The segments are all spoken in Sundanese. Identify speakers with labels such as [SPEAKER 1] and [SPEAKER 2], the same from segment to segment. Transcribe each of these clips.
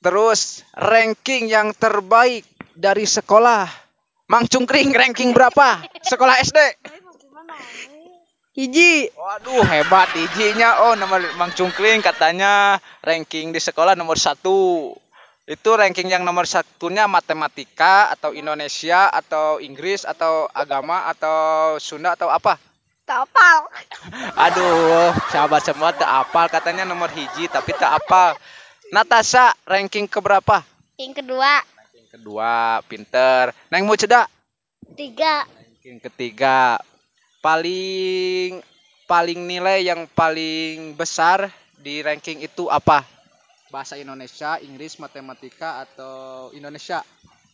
[SPEAKER 1] Terus ranking yang terbaik dari sekolah. Mang Cungkring ranking berapa? Sekolah SD.
[SPEAKER 2] Hiji.
[SPEAKER 1] Waduh, hebat hijinya. Oh, nomor Mang Cungkring katanya ranking di sekolah nomor 1. Itu ranking yang nomor satunya matematika atau Indonesia atau Inggris atau agama atau Sunda atau apa?
[SPEAKER 2] Tak apal.
[SPEAKER 1] Aduh, sahabat semua tak apal, katanya nomor hiji tapi tak apal. Natasha ranking keberapa?
[SPEAKER 3] Ranking kedua.
[SPEAKER 1] Ranking kedua, pinter. Neng Mujda?
[SPEAKER 3] 3.
[SPEAKER 1] Ranking ketiga. Paling paling nilai yang paling besar di ranking itu apa? Bahasa Indonesia, Inggris, matematika atau Indonesia?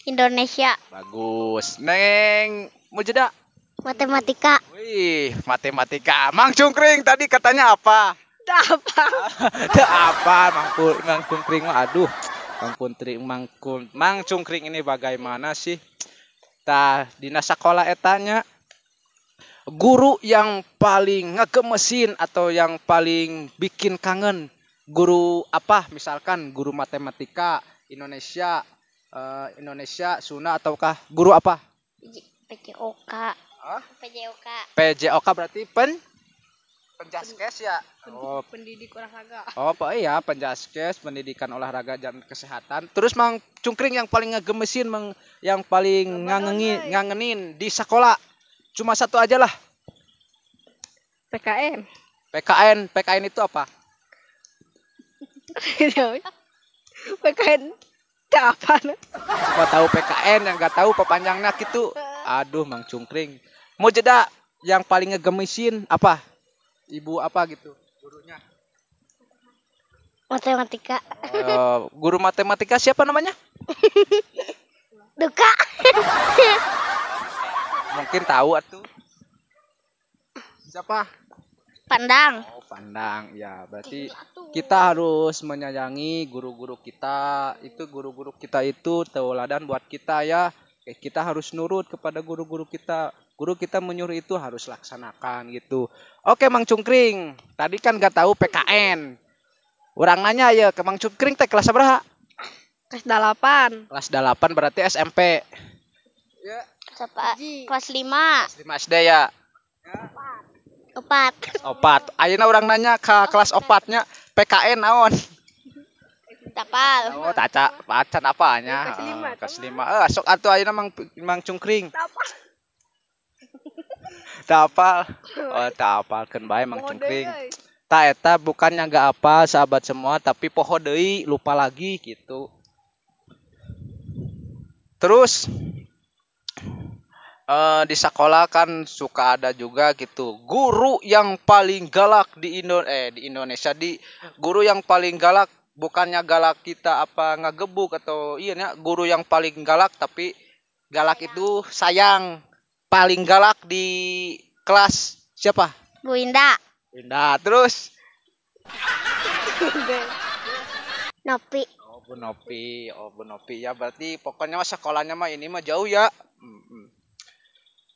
[SPEAKER 3] Indonesia.
[SPEAKER 1] Bagus. Neng Mujda?
[SPEAKER 3] Matematika.
[SPEAKER 1] Wih, matematika. Mang Cungkring tadi katanya apa?
[SPEAKER 2] Tak apa.
[SPEAKER 1] Tak apa, Mang Cungkring mah aduh. Mang Cungkring ini bagaimana sih? Tah, dina sekolah etanya guru yang paling ngegemesin atau yang paling bikin kangen guru apa? Misalkan guru matematika, Indonesia, Indonesia, Sunda ataukah guru apa?
[SPEAKER 3] PJOK.
[SPEAKER 1] Hah?
[SPEAKER 3] PJOK.
[SPEAKER 1] PJOK berarti penjaskes ya? Oh,
[SPEAKER 2] pendidik olahraga.
[SPEAKER 1] Oh, Pak, iya, penjaskes, pendidikan olahraga dan kesehatan. Terus Mang Cungkring yang paling ngegemesin, yang paling ngangenin di sekolah. Cuma satu aja lah.
[SPEAKER 2] PKN.
[SPEAKER 1] PKN, PKN itu apa?
[SPEAKER 2] PKN apa?
[SPEAKER 1] Cuma tahu PKN, yang nggak tahu pepanjangnya gitu. Aduh, Mang Cungkring. Mau jeda yang paling ngegemesin apa? Ibu apa gitu gurunya?
[SPEAKER 3] Matematika.
[SPEAKER 1] Guru matematika siapa namanya?
[SPEAKER 3] Duka.
[SPEAKER 1] Mungkin tahu atuh. Siapa?
[SPEAKER 3] Pandang.
[SPEAKER 1] Oh, Pandang. Ya, berarti kita harus menyayangi guru-guru kita. Itu guru-guru kita itu tauladan buat kita ya. Kita harus nurut kepada guru-guru kita. Guru kita menyuruh itu harus laksanakan gitu. Oke, Mang Cungkring. Tadi kan nggak tahu PKN. Orang nanya ya ke Mang Cungkring teh kelas berapa?
[SPEAKER 2] Kelas 8.
[SPEAKER 1] Kelas 8 berarti SMP.
[SPEAKER 3] Ya. Kelas 5.
[SPEAKER 1] Kelas 5 SD ya.
[SPEAKER 3] 4.
[SPEAKER 1] 4. Ayeuna orang nanya ke kelas 4-nya PKN naon?
[SPEAKER 3] Tapal.
[SPEAKER 1] Oh, taca, pacan apanya?
[SPEAKER 2] Kelas 5.
[SPEAKER 1] Kelas 5. Sok atuh ayeuna Mang Cungkring. Tapal. Oh, tapalkeun bae Mang Cungkring. Ta eta bukannya enggak apa sahabat semua, tapi poho deui lupa lagi gitu. Terus di sekolah kan suka ada juga gitu guru yang paling galak di Indonesia, di guru yang paling galak, bukannya galak kita apa ngegebuk atau iya ya, guru yang paling galak tapi galak itu sayang, paling galak di kelas siapa?
[SPEAKER 3] Bu Indah.
[SPEAKER 1] Indah. Terus
[SPEAKER 3] Nopi.
[SPEAKER 1] Oh, Bu Nopi. Oh, Bu Nopi ya, berarti pokoknya mah sekolahnya mah ini mah jauh ya.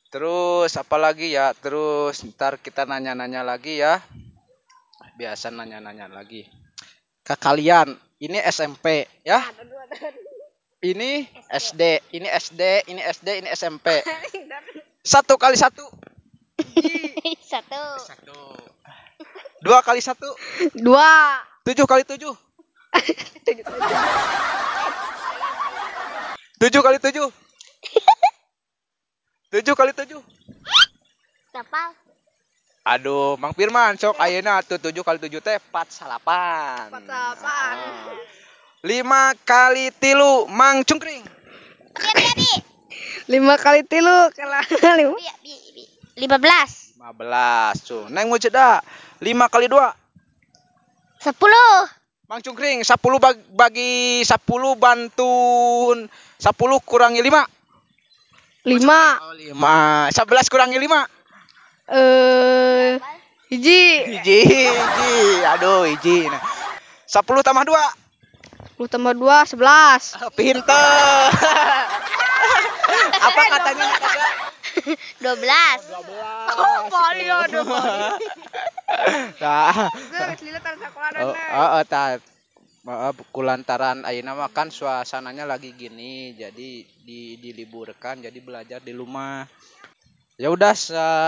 [SPEAKER 1] Terus apalagi ya? Terus ntar kita nanya-nanya lagi ya. Biasa nanya-nanya lagi ke kalian. Ini SMP ya. Ini SD, ini SD, ini SD, ini SMP. 1 kali 1.
[SPEAKER 3] 1.
[SPEAKER 1] 1. 2 kali 1.
[SPEAKER 2] 2.
[SPEAKER 1] 7 kali 7. 7 kali 7. 7 kali 7.
[SPEAKER 3] Tapal.
[SPEAKER 1] Aduh, Mang Firman sok ayeuna atuh 7 kali 7 teh 48.
[SPEAKER 2] 48.
[SPEAKER 1] 5 kali 3 Mang Cungkring.
[SPEAKER 2] 5 kali 3 kalah 5.
[SPEAKER 3] 15.
[SPEAKER 1] 15 tuh. Neng Mujda 5 kali 2.
[SPEAKER 3] 10.
[SPEAKER 1] Mang Cungkring 10 bagi 10 bantun 10 kurangi 5.
[SPEAKER 2] 5.
[SPEAKER 1] Oh, 5. 11 kurangi 5.
[SPEAKER 2] Hiji.
[SPEAKER 1] Hiji, hiji. Aduh, hiji. Nah. 10 tambah 2.
[SPEAKER 2] 10 tambah 2, 11.
[SPEAKER 1] Oh, pinter. Apa katanya?
[SPEAKER 3] 12.
[SPEAKER 1] 12.
[SPEAKER 2] Oh, poli aduh.
[SPEAKER 1] Nah. Oh, oh, tah. Maaf, kulantaran ayeuna mah kan suasananya lagi gini, jadi diliburkan, jadi belajar di rumah. Ya udah,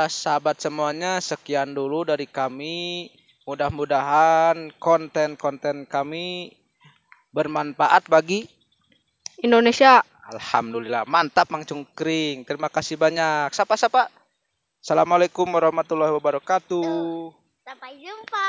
[SPEAKER 1] sahabat semuanya, sekian dulu dari kami. Mudah-mudahan konten-konten kami bermanfaat bagi
[SPEAKER 2] Indonesia.
[SPEAKER 1] Alhamdulillah, mantap Mang Cungkring. Terima kasih banyak. Sapa-sapa. Assalamualaikum warahmatullahi wabarakatuh.
[SPEAKER 3] Sampai jumpa.